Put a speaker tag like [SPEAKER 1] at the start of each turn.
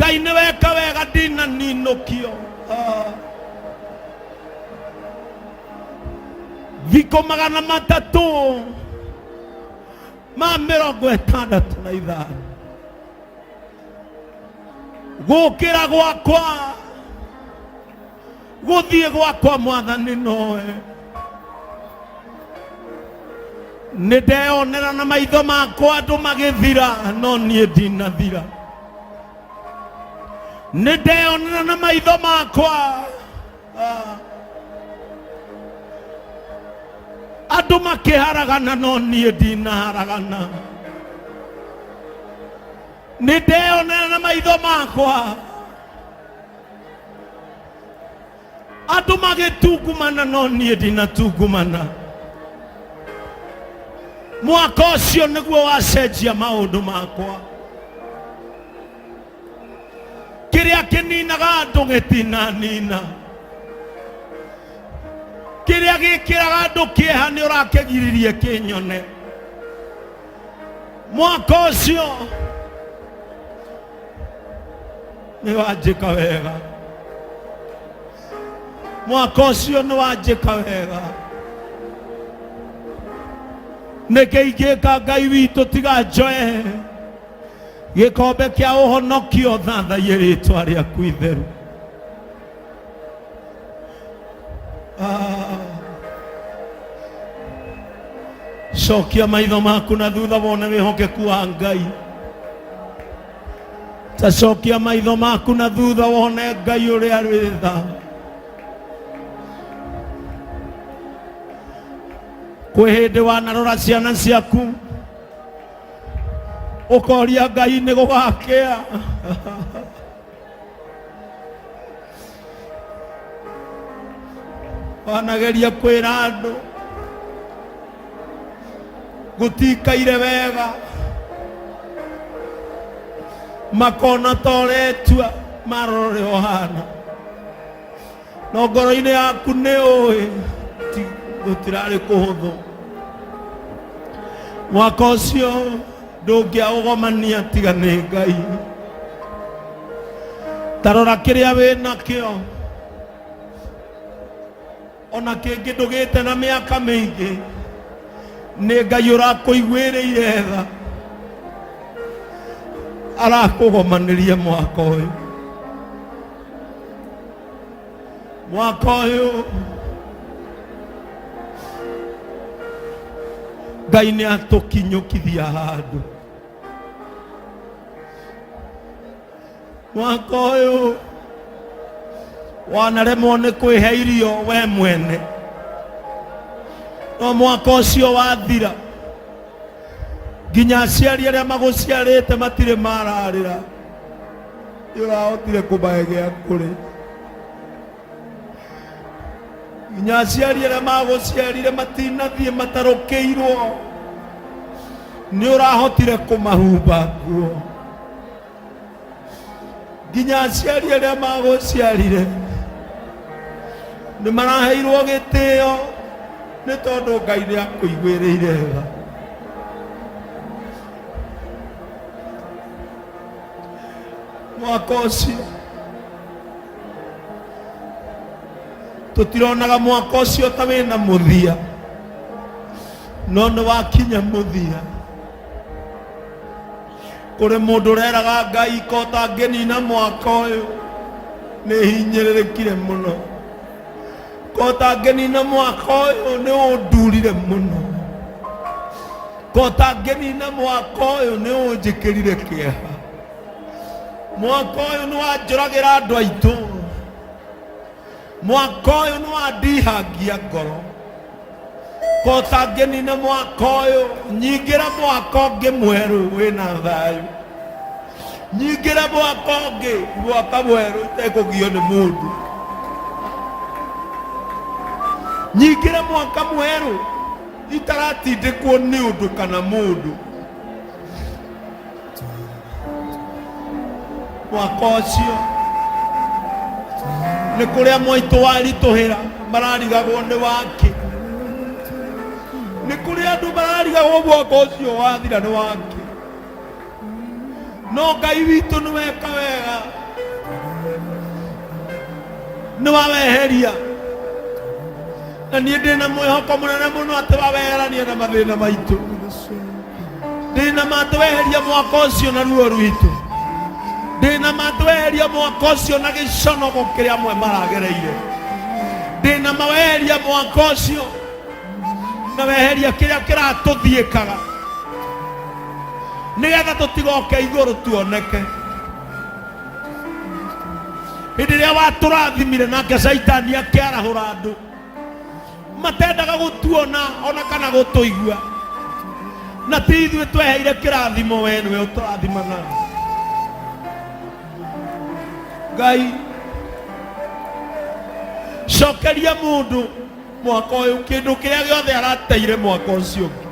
[SPEAKER 1] Ngai nĩ weka wega ndinaninũkio. Ah. Thikũ 365 gũkĩra gwakwa gũthiĩ gwakwa mwathani nowe nĩ ndeyonera na maitho makwa andũ magĩthira no niĩ ndinathira. Nĩ ndeyonera na maitho makwa andũ makĩharagana no niĩ ndinaharagana. Nĩ ndeyonera na maitho makwa andũ magĩtungumana no niĩ ndinatungumana. Mwaka ũcio nĩguo wacenjia maũndũ makwa. Kĩrĩa kĩninaga andũ gĩtinanina, kĩrĩa gĩkĩraga andũ kĩeha nĩ ũrakĩgiririe kĩnyone. Mwaka ũcio nĩ wanjĩka wega, mwaka ũcio nĩ wanjĩka wega. Nĩkĩ ingĩka Ngai witũ tiga njoe gĩkombe kĩa ũhonokio thathaiye rĩtwa rĩaku itheru. Ah. Cokia maitho maku na thutha wone wĩhokeku wa Ngai. Ta cokia maitho maku na thutha wone Ngai ũrĩa arĩ tha. Kwĩ hĩndĩ wanarora ciana ciaku ũkoria Ngai nĩ gũgakĩa. Wanageria kwĩra andũ gũtikaire wega, makona ta ũretua marora ũrĩa ũhana, no ngoro-inĩ yaku nĩ ũĩ gũtirarĩ kũhũthũ. Mwaka ũcio ndũngĩaũgomania tiga nĩ Ngai. Ta rora kĩrĩa wĩ nakĩo, ona kĩngĩ ndũgĩte na mĩaka mĩingĩ, nĩ Ngai ũrakũiguĩrĩire tha, arakũgomanĩria mwaka ũyũ. Mwaka ũyũ Ngai nĩ atũkinyũkithia handũ. Mwaka ũyũ wanaremwo nĩ kwĩhe irio we mwene, no mwaka ũcio wathira nginya aciari arĩa magũciarĩte matirĩ mararĩra, nĩ ũrahotire kũmahe gĩa kũrĩ. Nginya aciari arĩa magũciarire matinathiĩ matarũkĩirwo, nĩ ũrahotire kũmahumba nguo. Nginya aciari arĩa magũciarire nĩ maraheirwo gĩtĩo nĩ tondũ Ngai nĩ akũiguĩrĩire tha. Mwaka ũcio tũtironaga mwaka ũcio ta wĩna mũthia, no nĩ wakinya mũthia. Kũrĩ mũndũ ũreraga Ngai ko ũtangĩnina mwaka ũyũ nĩ hinyĩrĩrĩkire mũno, ko ũtangĩnina mwaka ũyũ nĩ ũndurire mũno, ko ũtangĩnina mwaka ũyũ nĩ ũnjĩkĩrire kĩeha, mwaka ũyũ nĩ wanjũragĩra andũ aitũ, mwaka ũyũ nĩ wandihangia ngoro, ko ũtangĩnina mwaka ũyũ nyingĩre mwaka ũngĩ mwerũ wĩna thayũ, nyingĩre mwaka ũngĩ mwaka mwerũ itekũgio nĩ mũndũ, nyingĩre mwaka mwerũ itaratindĩkwo nĩ ũndũ kana mũndũ. Mwaka ũcio nĩ kũrĩa mwaitũ waritũhĩra mararigagwo nĩ wake, nĩ kũrĩa andũ mararigagwo mwaka ũcio wathira nĩ wake. No Ngai witũ nĩ weka wega, nĩ waweheria, na niĩ ndĩ na mwĩhoko mũnene mũno atĩ waweherania na mathĩna maitũ. Ndĩ na ma atĩ weheria mwaka ũcio na ruo rwitũ. Ndĩ na ma atĩ weheria mwaka ũcio na gĩconoko kĩrĩa amwe maragereire. Ndĩ na ma weheria mwaka ũcio na weheria kĩrĩa kĩratũthiĩkaga, nĩgetha tũtigoke igũrũ tuoneke. Hĩndĩ ĩrĩa watũrathimire, nake Caitani akĩarahũra andũ matendaga gũtuona ona kana gũtũigua, na ti ithuĩ tweheire kĩrathimo, we nĩwe ũtũrathimanaga. Ngai, cokeria mũndũ mwaka ũyũ kĩndũ kĩrĩa gĩothe arateire mwaka ũcio ũngĩ.